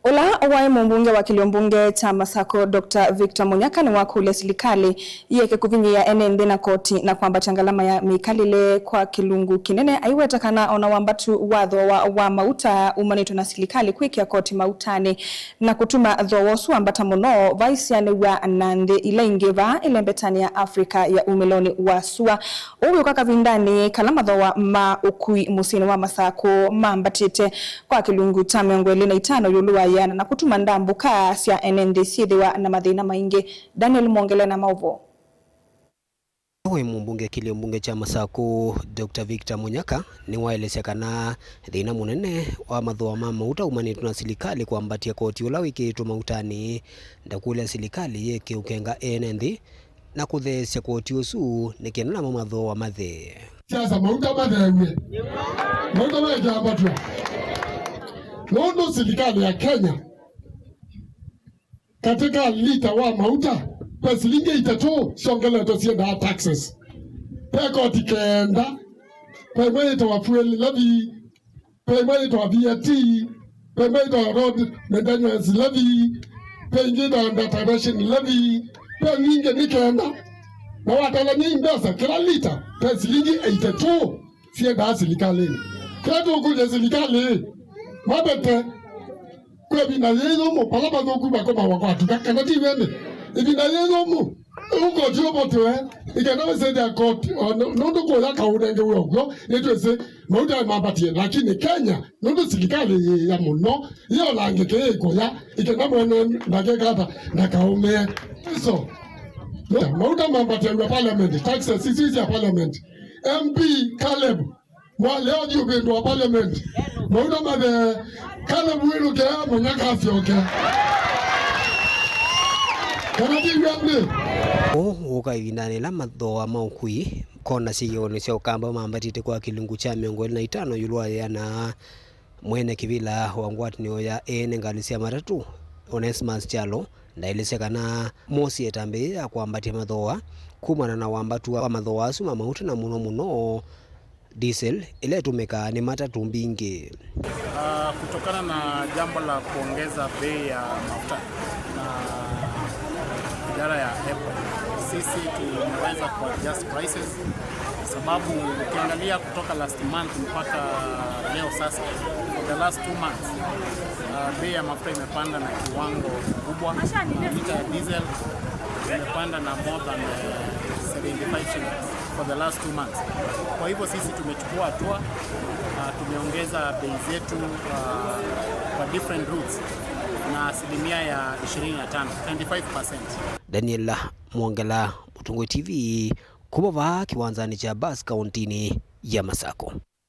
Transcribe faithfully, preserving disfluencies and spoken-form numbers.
Ũla waĩ mũmbunge wa kĩlio mbunge kya Masako, Doctor Victor Munyaka, nĩwakũlya silikalĩ yĩeke kũvinyĩĩa ene nthĩ na koti na kwambatya ngalama ya mĩkalĩle kwa kĩlungu kĩnene, aiweta kana ona wambatu wa thooa wa mauta umanĩtwe na silikalĩ kwĩkĩa koti mautanĩ na kũtuma thooa ũsu wambata mũno, vaisianĩw'a na nthĩ ila ingĩ, vaa ĩlembetanĩ ya Africa ya umĩlonĩ wa sua. Ũu wĩũka kavindanĩ kala mathooa ma ũkui mũsyĩnĩ wa Masakũ mambatĩte kwa kĩlungu kya mĩongo ĩlĩ na itano ĩũlũ wa ĩana na kũtuma ndambũka sya ene nthĩ syĩthĩwa na mathĩna maingĩ. Daniel Mwongele na maũvoo. Wĩ mũmbunge kĩlio mbunge kya Masakũ, Doctor Victor Munyaka nĩwaelesya kana thĩna mũnene wa mathooa ma mauta umanĩtwe na silikalĩ kwambatya koti ũla wĩkĩĩtwe mautanĩ. Ndakũlya silikalĩ yĩeke ũkenga ene nthĩ na kũtheesya koti ũsu nĩ kenda namo mathooa mathee. Siasa, mauta matheew'e. Mauta mekyambatw'a. Nũndũ silikalĩ ya Kenya, katĩ ka lita wa mauta, ve silingi itatũ syongeletwe syendaa taxes. Ve koti kenda, ve ĩmwe yĩtawa fuel levy, ve ĩmwe yĩtawa V A T, ve ĩmwe yĩtawa road maintenance levy, ve ĩngĩ yĩtawa data ration levy, ve nyingĩ nĩ kenda. Na watalany'a i mbesa, kĩla lita ve silingi eighty two syendaa silikalĩnĩ. Kĩla tũkũlya silikalĩ, mavete kwĩ ĩvinda yĩ yũmũ, vala vathũku vakomawa kwa tuka, kana ti wene? Ĩvinda yĩ yũmũ, ũkoti ũvotiwe, ĩkenda wĩsĩthĩa koti, o, nũ-, nũndũ kũya kaũnenge wĩ ũkw'o, nĩtwĩsĩ mauta mambatie, lakini Kenya, nũndũ silikalĩ yĩĩa mũno, yĩolangĩke ĩkũya, ĩkenda mwene ndakekata ndakaũmĩe. So, mauta mambatĩaw'a parliament, taxes isu sya parliament. M P Caleb, mwalea ũthi ũvĩndũa parliament. Mauta mathe, Caleb wĩlũke Munyaka asyoke. Kana ti w'o nthĩ? Ũũ ũka ĩvindanĩ ĩla mathooa ma ũkui kona syĩonĩ sya Ũkamba mambatĩte kwa kĩlungu kya mĩongo ĩlĩ na itano ĩũlũ wa ĩana. Mwene kĩvĩla wa ngwatanĩo ya ene ngalĩ sya matatũ, Onesmus Kyalo, ndaelesya kana moosie ĩtambya yĩĩ ya kwambatya mathooa kumana na wambatu wa mathooa asu ma mauta na mũno mũno diesel ĩla ĩtũmĩkaa nĩ matatũ mbingĩ. Ah, kutokana na jambo la kuongeza bei ya mafuta na idara ya EPRA, sisi tumeweza kuadjust prices, sababu ukiangalia kutoka last month mpaka leo sasa, for the last two months, uh, bei ya mafuta imepanda na kiwango kubwa. Lita ya diesel imepanda na more than, uh, seventy-five shillings for the last two months. Kwa hivyo sisi tumechukua hatua, uh, tumeongeza bei zetu, uh, kwa different routes na asilimia ya ishirini na tano, twenty-five percent. Daniel Mwongela, Mũtongoi T V, kuma vaa kĩwanzanĩ kya bus kauntinĩ ya Masakũ.